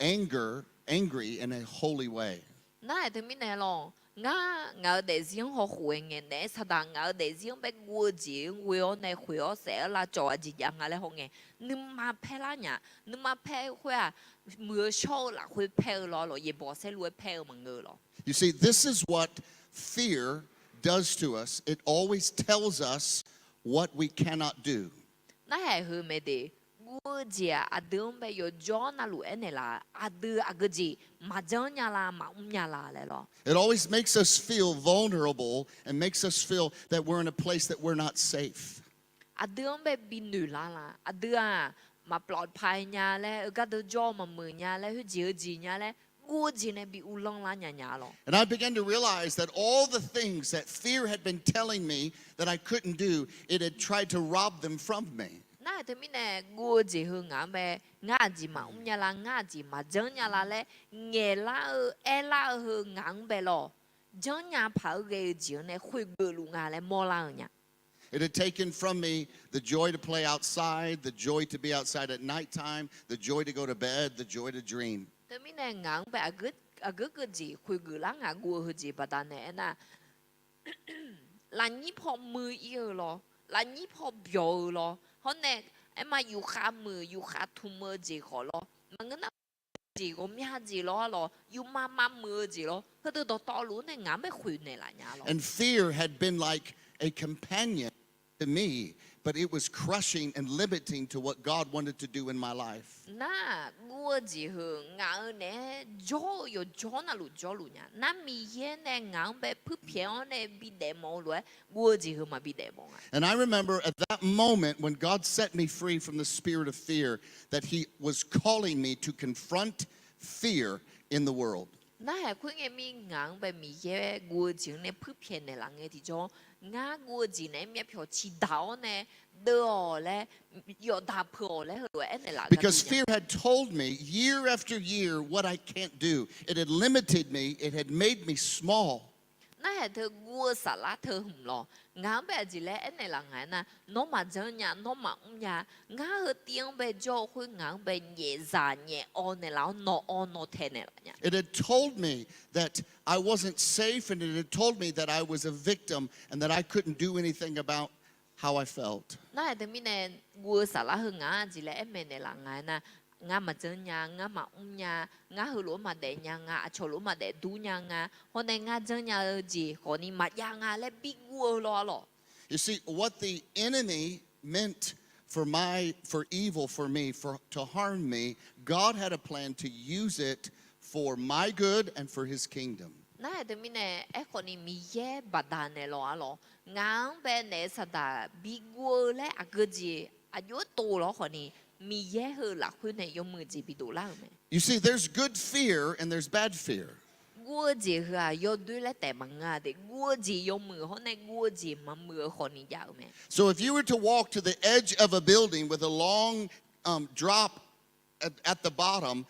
anger, angry in a holy way. Nar-aq teumirnae lawq, ngar ngaq-euq daefzir-anr hawkhof-aer ngae naef saqdaq ngaq-euq daefzir-anr bae guv-eu jeq-anr ghoe-awr nae khoeq-awr saef-aer lavcawv-a jeq jav nga laer haw ngae, nuima paer lar nya, nuima paer khoer-aq, muiq-eu shawr-eu lafkhoer paer-eu lawr arlawq, yaeqbawq saerlu-aer paer-eu maqngeur-eu lawq. You see, this is what fear does to us. It always tells us what we cannot do. Narhaq heu mae de, guv-eu jeq-aq aqdui-anr bae yawqjawr navluf aernaeq laf, aqdui aqgeu jeq maqjanr nya la, maqmr nya la laer lawr. It always makes us feel vulnerable and makes us feel that we're in a place that we're not safe. Aqdui-anr bae bi noeqlar la, aqdui-aq maqplavpaq nya laer, heugar deuq jawr-eu maqmuiq nya laer, khoerjeq heujeq nya laer, guv-eu jeq nae bi uvlanr lar nya nya lawq. And I began to realize that all the things that fear had been telling me that I couldn't do, it had tried to rob them from me. Nar-aq teumirnae guv-eu jeq heu ngaq-anr bae, ngar aqjeq maqmr nya la, ngar aqjeq maqjanr nya la laer ngaeqlar-eu aerlar-eu heu ngaq-anr bae lawq, janrnya paq-aer ghae-eu jeq-anr nae khoergeuf luf nga laer mawrlar-eu nya. It had taken from me the joy to play outside, the joy to be outside at nighttime, the joy to go to bed, the joy to dream. Teumirnae ngaq-anr bae aqgeu keuv jeq khoergeuf lar ngaq guv-eu heujeq baqdanae aernar, lafnyir paw muiq-ir-eu lawr, lafnyir paw byawq-eu lawr, hawr nae aerma yufkhav muiq yufkhav tmq-eu jeq khawf lawr, maqngeur nar jeq ghawqmya jeq lawr arlawq, yufma ma muiq-eu jeq lawr, heudeuq dawqtawvluf-anr nae ngaq-anr bae khoeqnaeq laf nya lawq. And fear had been like a companion to me, but it was crushing and limiting to what God wanted to do in my life. Nar-aq guv-eu jeq heu ngaq-euq naeq-aer jawr-eu yawqjawr navluf jawrluf nya. Nar Miqyaer nae ngaq-anr bae puirpyaeq-awr nae bidaef mawf-eu lof-aer guv-eu jeq heu maqbi daefmawf nga. And I remember at that moment when God set me free from the spirit of fear, that He was calling me to confront fear in the world. Narhaq khoerngae mir ngaq-anr bae Miqyaer guv-eu jeq-anr nae puirpyaeq naeqlaf ngae tiqjawr, ngar guv-eu jeq naeq-aer myavpyawq ciqdaq-awr nae deuv-awq laer, yawqdaq peuq-awq laer heulof-aer aernaeq laf gar dov nya. Because fear had told me year after year what I can't do. It had limited me, it had made me small. Narhaq teu guv-eu saflar teu hmq lawq, ngaq-anr bae aqjeq laer aernaeq laf nga aernar, nawr maqjanr nya, nawr maqmr nya, ngar heu tiv-anr bae jawr-eu khoer ngaq-anr bae nyaefzaq nyaef-awr naeqlaf-awr nawq-awr nawq taeq naeqlaf nya. It had told me that I wasn't safe, and it had told me that I was a victim and that I couldn't do anything about how I felt. Narhaq teumirnae guv-eu saflar heu ngaq-anr aqjeq laer aermaeq naeqlaf nga aernar, ngar maqjanr nya, ngar maqmr nya, ngar heulof-aer maqdaef nya nga, aqcawq lof-aer maqdaef dur nya nga, hawr nae ngar janrnya-eu jeq khawfni maqjav nga laer bi guv-eu lawr arlawq. You see, what the enemy meant for my, for evil for me, for, to harm me, God had a plan to use it for my good and for His kingdom. Narhaq teumirnae aerkhawfni Miqyaer baqdanae lawr arlawq, ngaq-anr bae naef saqdaq bi guv-eu laer aqgeu jeq aqjox-aer tov lawr khawfni, Miqyaer heu lafkhoer nae yawmuiq jeq bi dovlar-euq mae. You see, there's good fear and there's bad fear. Guv-eu jeq heu-aq yawdoer laer taef maqngeur-a de, guv-eu jeq yawmuiq hawr nae guv-eu jeq maqmuiq-eu khawfni jav-eu mae. So if you were to walk to the edge of a building with a long, um, drop at, at the bottom,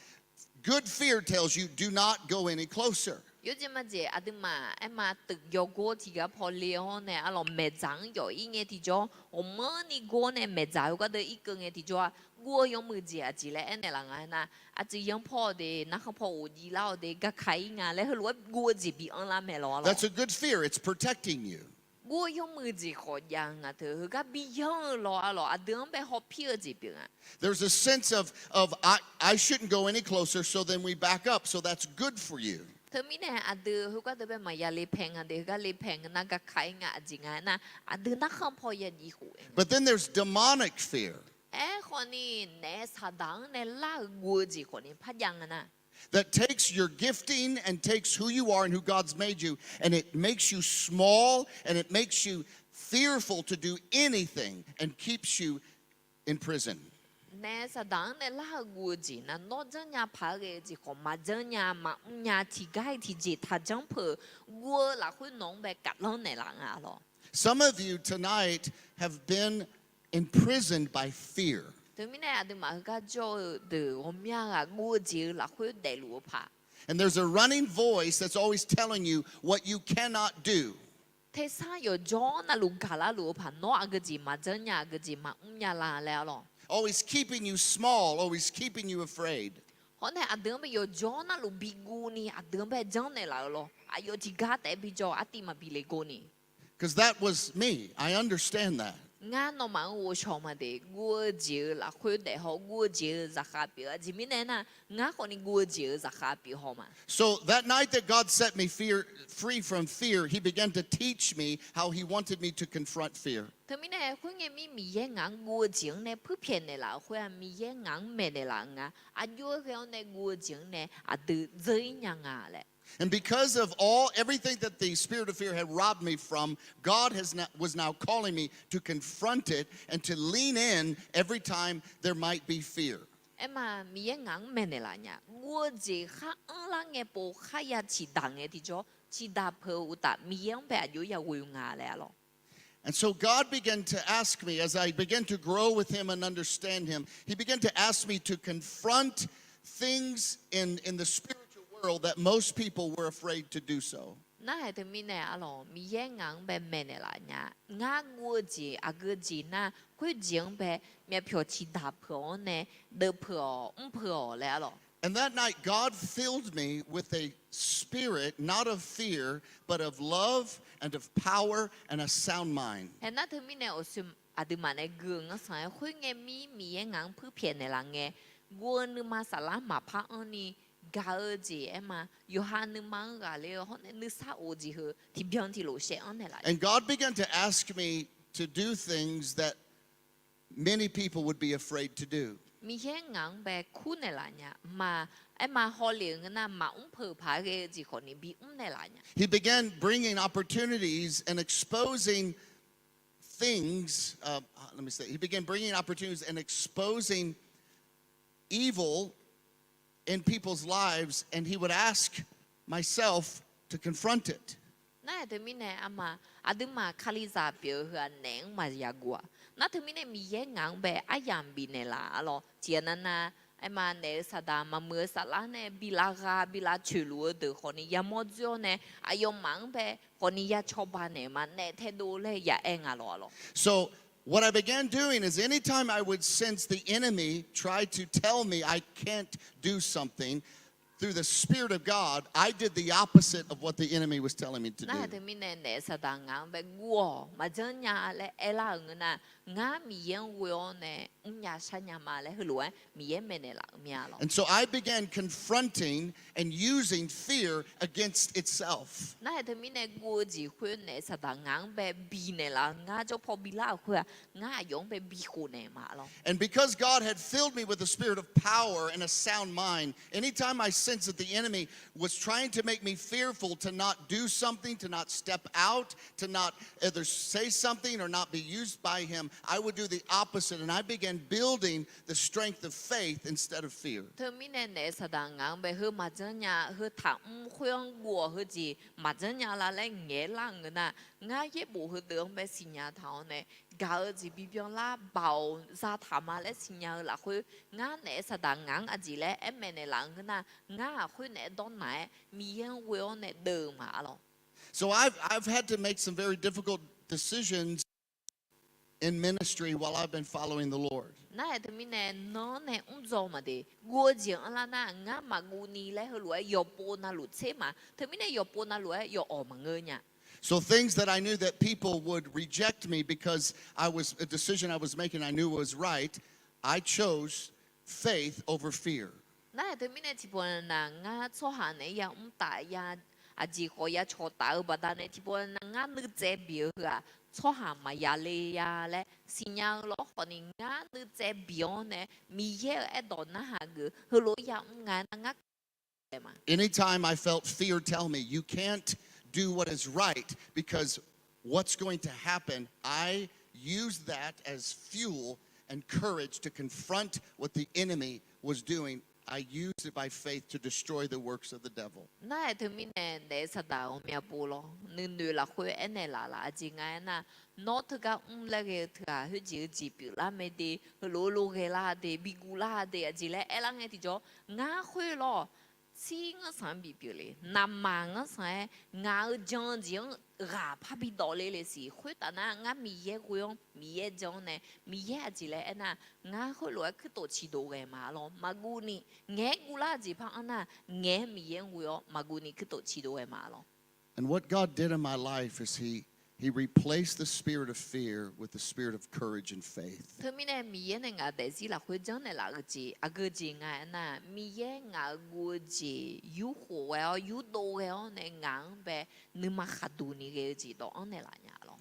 good fear tells you, do not go any closer. Yawjeq majeq aqduimaf aerma teuq yawgor tiqgar paw le-awr nae arlawq maeqdzaq-anr yawf-ir ngae tiqjawr, ghawqmanrni gor nae maeqdzaq-eu gardeuv irkeuv ngae tiqjawr-aq, guv-eu yawmuiq jeq aqjeq laer aernaeq laf nga aernar, aqcuiq yanr paw-awq de, narkhan paw ghofjiv lar-awq de, gaka-ir nga laer heulof-aer guv-eu jeq bi anrlar mae lawr arlawq. That's a good fear. It's protecting you. Guv-eu yawmuiq jeq khawf jav-eu nga teu, heugar bi yanr-eu lawr arlawq, aqdui-anr bae hawpir-eu jeq pyeuf nga. There's a sense of, of I, I shouldn't go any closer, so then we back up, so that's good for you. Teumirnae aqdui heugar deuq bae maqya le pae nga de, heugar le pae nga nar gaka-ir nga aqjeq nga aernar, aqdui narkhan paw yajiv khof-aer. But then there's demonic fear. Aerkhawfni naef saqdaq-anr nae lar-euq guv-eu jeq khawfni par jav nga nar, that takes your gifting and takes who you are and who God's made you, and it makes you small, and it makes you fearful to do anything, and keeps you in prison. Naef saqdaq-anr nae lar-eu guv-eu jeq nar, nawr janrnya paq-aer ghae-eu jeq khawf maqjanrnya, maqmr nya, tiqgar-iq tiqjeq taqjanr peuq, guv-eu lafkhoer nawq-anr bae kaflanr naeqlaf nga lawr. Some of you tonight have been imprisoned by fear. Teumirnae aqduimaf heugar jawr-eu deuq ghawqmya ghaq guv-eu jeq-eu lafkhoer daefluf-eu paq. And there's a running voice that's always telling you what you cannot do. Tersar yawqjawr navluf gaqlar luf-eu paq, nawr aqgeu jeq maqjanr nya, aqgeu jeq maqmr nya la laer arlawr. Always keeping you small, always keeping you afraid. Hawr nae aqdui-anr bae yawqjawr navluf biguvni aqdui-anr bae janrnaeq laf-eu lawr. Aqyawf tiqgar taef bijawr artiv maqbi le guvni. 'Cause that was me. I understand that. Ngar nawmaf-anr ghovshaw ma de, guv-eu jeq-eu lafkhoer daef haw, guv-eu jeq-eu zaqkhav pyeuf-eu. Aqjeq mirnae nar, ngar khawfni guv-eu jeq-eu zaqkhav pyeuf haw ma. So that night that God set me fear, free from fear, he began to teach me how he wanted me to confront fear. Teumirnae khoerngae mir Miqyaer ngaq-anr guv-eu jeq-anr nae puirpyaeq naeqlaf-euq khoer-aq, Miqyaer ngaq-anr maeqnaeq laf-eu nga. Aqjox-aer ghae-awr nae guv-eu jeq-anr nae aqdui dzeur-ir nya nga laer. And because of all, everything that the spirit of fear had robbed me from, God has no-, was now calling me to confront it and to lean in every time there might be fear. Aerma Miqyaer ngaq-anr maeqnaeq laf nya. Guv-eu jeq khar anrlar ngae pov kharya ciqdaq ngae tiqjawr, ciqdaq peuq-eu uqtaf Miqyaer-anr bae aqjox yaghoe nga laer arlawr. And so God began to ask me, as I began to grow with him and understand him, he began to ask me to confront things in, in the spiritual world that most people were afraid to do so. Narhaq teumirnae arlawr, Miqyaer ngaq-anr bae maeqnaeq laf nya. Ngar guv-eu jeq aqgeu jeq nar, khoerjeq-anr bae myavpyawq ciqdaq peuq-awr nae deuvpeuq-awq, mrpeuq-awq laer arlawr. And that night, God filled me with a spirit, not of fear, but of love and of power and a sound mind. Aernar teumirnae awqshoe aqduimaf nae gui-eu ngar sanq-aer, khoerngae mir Miqyaer ngaq-anr puirpyaeq naeqlaf ngae, guv-eu nuima saflar maqpar anrni, gaq-eu jeq aerma, yawqha nuima-anr ghaqler-eu hawr nae nuisar of-eu jeq heu tiqbyan tiqlof shaev anr naeqlaf. And God began to ask me to do things that many people would be afraid to do. Miqyaer ngaq-anr bae kurnaeq laf nya. Maq, aerma hawlef-eu ngeur nar, maqmr peuq paq-aer ghae-eu jeq khawfni bimr naeqlaf nya. He began bringing opportunities and exposing things, uh, let me say, he began bringing opportunities and exposing evil in people's lives, and he would ask myself to confront it. Narhaq teumirnae arma, aqduimaf Kalizaq pyeuf-eu heu-aq naef-anr maqya guv-aq. Nar teumirnae Miqyaer ngaq-anr bae aryamq bifnaeq laf arlawr. Tiqghaq navnav, aerma naef-eu saqdaq maqmuiq-eu saflar nae bi lavgha bi lavcoeq luf-eu deuq khawfni yamawr dzoer-awr nae, aqyawfmaf-anr bae khawfni ya cawba naeq ma, naef taedov laer ya aer nga lawr arlawr. So what I began doing is anytime I would sense the enemy try to tell me I can't do something, through the Spirit of God, I did the opposite of what the enemy was telling me to do. Narhaq teumirnae naef saqdaq ngaq-anr bae guv-awq, maqjanr nya laer aerlar-euq ngeur nar, ngar Miqyaer-anr ghoe-awr nae mrnya sharnya ma laer heulof-aer Miqyaer maeqnaeq laf-euq mya lawr. And so I began confronting and using fear against itself. Narhaq teumirnae guv-eu jeq khoer naef saqdaq ngaq-anr bae bifnaeq laf-eu ngar jawr paw bilar-euq khoer-aq, ngar aqyawf-anr bae bikhof naeq ma lawr. And because God had filled me with a spirit of power and a sound mind, anytime I sensed that the enemy was trying to make me fearful to not do something, to not step out, to not either say something or not be used by him, I would do the opposite, and I began building the strength of faith instead of fear. Teumirnae naef saqdaq ngaq-anr bae heu maqjanr nya, heu taqmr khoer-anr guv-awq, heujeq maqjanr nya la laer ngaeq lar-euq ngeur nar, ngar yaerbof heudeuq-anr bae siqnya taq-awr nae, gaq-eu jeq bibyan lar baoq zataq ma laer siqnya-eu lafkhoer, ngar naef saqdaq ngaq-anr aqjeq laer aer maeqnaeq laf-eu ngeur nar, ngar-aq khoer naeq-aer dawrnaq-aer Miqyaer-anr ghoe-awr nae deuv-eu ma arlawr. So I've, I've had to make some very difficult decisions in ministry while I've been following the Lord. Narhaq teumirnae nanr nae mrdzaw maqde, guv-eu jeq anrlar nar ngar maqguv ni laer heulof-aer yawqpov navluf tser ma. Teumirnae yawqpov navluf-aer yawf awq maqngeur nya. So things that I knew that people would reject me because I was, a decision I was making I knew was right, I chose faith over fear. Narhaq teumirnae tiqpawf nav ngar tsawrhaq naeq-aer ya mr taf ya, aqjeq khawf ya cawq taf-eu baqdanae tiqpawf nav ngar nuitsaev bif-eu heu-aq, tsawrhaq maqya le ya laer siqnya-eu lawr khawfni ngar nuitsaev bif-awr nae Miqyaer-euq aerdawq narhaq geuf heulof-aer ya mr nga nar ngar ma. Anytime I felt fear tell me, you can't do what is right because what's going to happen, I use that as fuel and courage to confront what the enemy was doing. I used it by faith to destroy the works of the devil. Nar-aer teumirnae naef saqdaq ghawqmya pov lawr, nuinoeq lafkhoer aernaeq laf laf. Aqjeq nga aernar, nawr teugar mrlar ghae-eu teughaq khoerjeq-eu jeq pyeuflar mae de, heulof-aer lof ghaelar de, bi guvlar de, aqjeq laer aerlar ngae tiqjawr, ngar khoer lawr, tsir nganrsanq-anr bipyeuf le, naqmaq nganrsanq-aer ngaq-euq jan-eu jeq-anr ghaq parbi dawv ler le siq. Khoertaf nar, ngar Miqyaer ghoe-anr Miqyaer jan-anr nae, Miqyaer aqjeq laer aernar, ngar khoerlof-aer kuirtof ciqdov ghae ma lawr. Maqguv ni ngaeq-aer guvlar jeq par anr nar, ngaeq-aer Miqyaer-anr ghoe-awr maqguv ni kuirtof ciqdov ghae ma lawr. And what God did in my life is he, he replaced the spirit of fear with the spirit of courage and faith. Teumirnae Miqyaer nae ngaq-euq daefzir lafkhoer janrnaeq laf-eu jeq aqgeu jeq nga aernar, Miqyaer ngaq-euq guv-eu jeq yurkhof ghae-awr yurdov ghae-awr nae ngaq-anr bae nuima khaqduq ni ghae-eu jeq dawv anr naeqlaf nya lawr.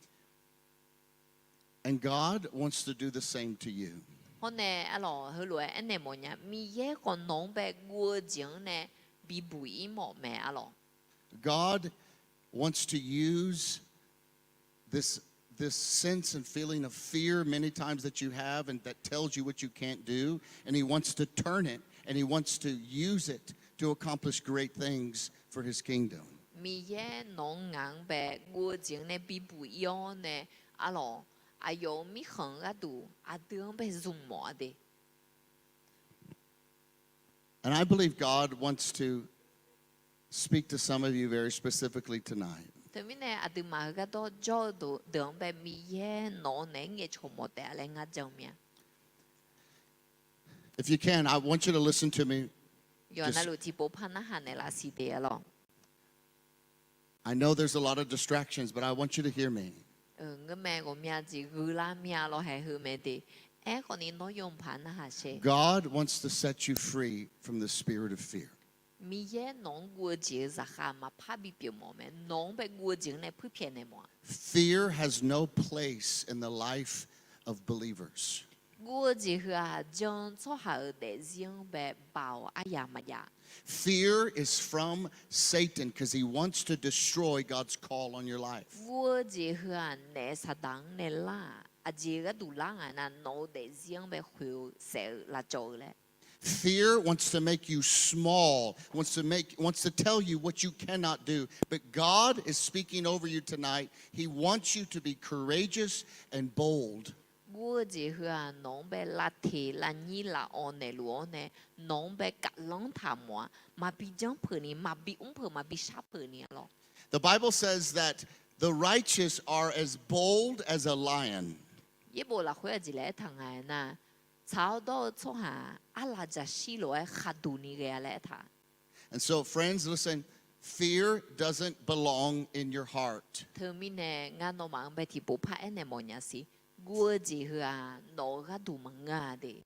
And God wants to do the same to you. Hawr nae arlawq, heulof-aer aernaeq mawfnya, Miqyaer khawf nawq-anr bae guv-eu jeq-anr nae bibuq-ir mawf mae arlawq. God wants to use this, this sense and feeling of fear many times that you have and that tells you what you can't do, and he wants to turn it and he wants to use it to accomplish great things for his kingdom. Miqyaer nawq-anr ngaq-anr bae guv-eu jeq-anr nae bibuq-ir-awr nae arlawq, aqyawf-euq mirkhanq-eu gharduq aqdui-anr bae zmq mawf-a de. And I believe God wants to speak to some of you very specifically tonight. Teumirnae aqduimaf-euq gardawr jawr-eu deuq-anr bae Miqyaer nawq-eu naeq-aer ngaeqcawq mawf taef-a laer ngar jan mir-a. If you can, I want you to listen to me. Yawqha navluf tiqpov par narhaq naeqlaf siq de arlawq. I know there's a lot of distractions, but I want you to hear me. Ngeurmae ghawqmya jeq gheurlar mir-a lawr haeq heu mae de. Aerkhawf ni nawr yawmuiq paq narhaq sher. God wants to set you free from the spirit of fear. Miqyaer nawq-anr guv-eu jeq-eu zaqkhav maqpar bipyeuf mawf mae. Nawq-anr bae guv-eu jeq-anr nae puirpyaeq naeq mawf-a. Fear has no place in the life of believers. Guv-eu jeq heu-aq, jan-eu tsawrhaq-euq daefzir-anr bae baoq aryaq maqjav. Fear is from Satan 'cause he wants to destroy God's call on your life. Guv-eu jeq heu-aq, naef saqdaq-anr nae lar-aq, aqjeq gharduq lar nga aernar, nawq-eu daefzir-anr bae khoeq-eu saef-eu lavcawv-eu laer. Fear wants to make you small, wants to make, wants to tell you what you cannot do. But God is speaking over you tonight. He wants you to be courageous and bold. Guv-eu jeq heu-aq, nawq-anr bae lavteq lavnyir lavawv naeqluf-awr nae, nawq-anr bae kaflanr taq mawf-a. Maqbi janr peuq ni, maqbi mr peuq, maqbi shar peuq ni arlawq. The Bible says that the righteous are as bold as a lion. Yaerbof lafkhoer aqjeq laer aertaq nga aernar, tsaq-awr dawr-eu tsawrhaq-aq, arlaqjaqshir lof-aer khaqduq ni ghae-a laer aertaq. And so, friends, listen, fear doesn't belong in your heart. Teumirnae ngar nawmaf-anr bae tiqpov par aernaeq mawfnya siq. Guv-eu jeq heu-aq, nawq-eu gharduq maqngeur-a de.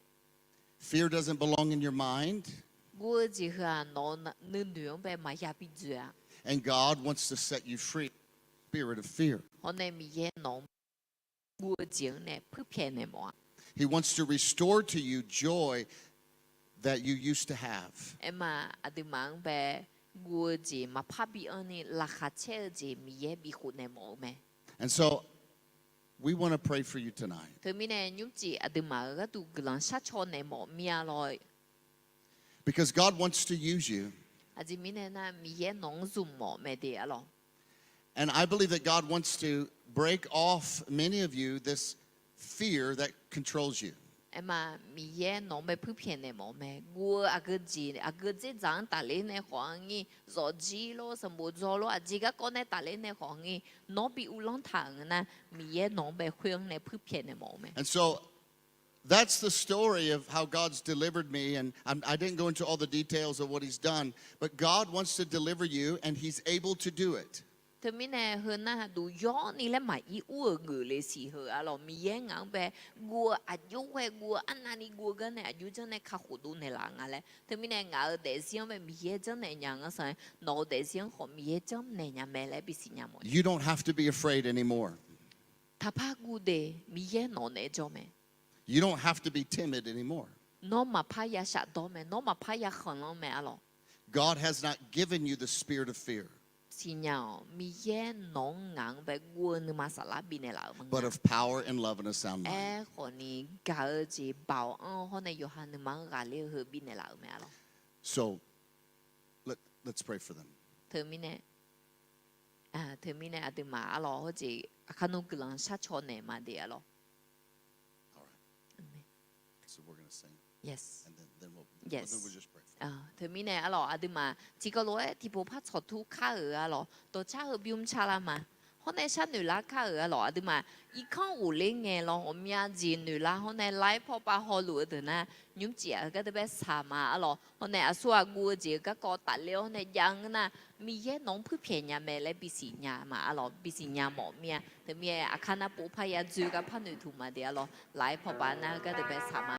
Fear doesn't belong in your mind. Guv-eu jeq heu-aq, nawq-eu nuinoeq-anr bae maqya bi dzoeq-a. And God wants to set you free, spirit of fear. Hawr nae Miqyaer nawq-anr guv-eu jeq-anr nae puirpyaeq naeq mawf-a. He wants to restore to you joy that you used to have. Aerma, aqduimaf-anr bae guv-eu jeq maqpar bi anr ni laqkhaq caer-eu jeq Miqyaer bikhof naeq mawf-eu mae. And so, we want to pray for you tonight. Teumirnae nymrcif aqduimaf-euq gharduq guiqlanq sharcaw naeq mawf mir-a lawr. Because God wants to use you. Aqjeq mirnae nar, Miqyaer nawq-anr zmq mawf mae de arlawq. And I believe that God wants to break off many of you this fear that controls you. Aerma, Miqyaer nawq-anr bae puirpyaeq naeq mawf-eu mae. Guv-eu aqgeujeq aqgeu dzerdzaq-anr tafler nae khawf-anr ngir, zawqjir lor, sanqbof dzaw lor, aqjeq garkawv nae tafler nae khawf-anr ngir, nawr bi uvlanr taq-euq nar, Miqyaer nawq-anr bae khoer-anr nae puirpyaeq naeq mawf-eu mae. And so, that's the story of how God's delivered me, and I'm, I didn't go into all the details of what he's done, but God wants to deliver you, and he's able to do it. Teumirnae heu nar haduq yawr ni laer maqir ur-euq geufle siq heu arlawq, Miqyaer ngaq-anr bae guv-eu aqjox ghae guv-eu arnavni guv-eu gar nae aqjox janr nae kakhof dov naeqlaf nga laer. Teumirnae ngaq-euq daefzir-anr bae Miqyaer janrnaeq nya-eu ngar sanq-aer, nawq-eu daefzir-anr khawf Miqyaer janrnaeq nya mae laer bisiq nya mawf. You don't have to be afraid anymore. Taqpar guv de, Miqyaer nawq naeq-aer jawr mae. You don't have to be timid anymore. Nawr maqpar ya shafdawr mae, nawr maqpar ya khanqlanr mae arlawq. God has not given you the spirit of fear. Siqnya-awq, Miqyaer nawq-anr ngaq-anr bae guv-eu nuima saflar bifnaeq laf-euq ma. But of power and love and a sound mind. Aerkhawfni, gaq-eu jeq baoq anr-eu hawr nae yawqha nuima-anr ghaqler-eu heu bifnaeq laf-euq mae arlawq. So, let, let's pray for them. Teumirnae, teumirnae aqduimaf arlawq hawjeq aqkar nmr guiqlanq sharcaw naeq ma de arlawq. All right. So we're gonna sing. Yes. And then, then we'll, yes, then we'll just pray for them. Teumirnae arlawq aqduimaf tiqkawv lof-aer tiqpov par tsawqtur kar-euq arlawq dawqcar heu bymr car lar ma. Hawr nae sharnoeq lar kar-euq arlawq aqduimaf irkanr ghofler ngae lawr ghawqmya jeq noeq lar hawr nae live pawpav hawluf-eu deuq nar nymr cif-aq heugar deuq bae saq ma arlawq. Hawr nae aqsur aqguv-eu jeq-eu garkawv tafler-awr hawr nae jav-eu ngeur nar, Miqyaer nawq-anr puirpyaeq nya mae laer bisiq nya ma arlawq, bisiq nya mawf mir-a. Teumirnae aqkar nar pov par ya dzoe gar par noeqtmq ma de arlawq, live pawpav nar heugar deuq bae saq ma.